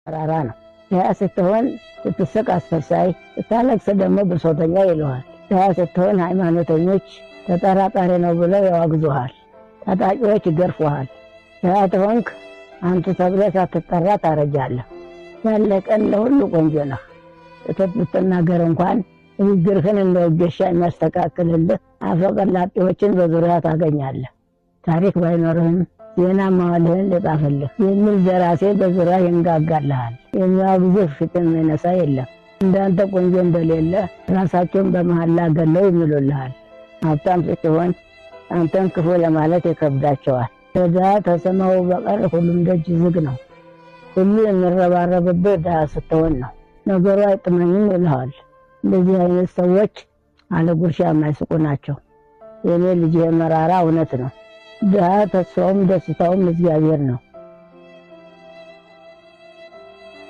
መራራ ነው። ድሃ ስትሆን ስትስቅ አስመሳይ፣ ስታለቅስ ደግሞ ብሶተኛ ይለዋል። ድሃ ስትሆን ሃይማኖተኞች ተጠራጣሪ ነው ብለው ያዋግዙሃል። ታጣቂዎች ይገርፉሃል። ድሃ ትሆንክ አንቱ ተብለህ ሳትጠራ ታረጃለህ። ያለ ቀን ለሁሉ ቆንጆ ነህ። ስህተት ብትናገር እንኳን ንግግርህን እንደ ወጌሻ የሚያስተካክልልህ አፈቀላጤዎችን በዙሪያ ታገኛለህ። ታሪክ ባይኖርህም ዜና መዋልህን ልጻፍልህ የሚል ደራሴ በዙሪያ ይንጋጋልሃል። የሚያወግዝህ ፊት የሚነሳ የለም። እንዳንተ ቆንጆ እንደሌለ ራሳቸውን በመሐላ ገለው ይምሉልሃል። ሀብታም ስትሆን አንተን ክፉ ለማለት ይከብዳቸዋል። ከድሃ ተሰማው በቀር ሁሉም ደጅ ዝግ ነው። ሁሉ የሚረባረብብህ ድሃ ስትሆን ነው። ነገሩ አይጥመኝም ይልሃል። እንደዚህ አይነት ሰዎች አለ ጉርሻ የማይስቁ ናቸው። የኔ ልጅ መራራ እውነት ነው። ድሃ ተስፋውም ደስታውም እግዚአብሔር ነው።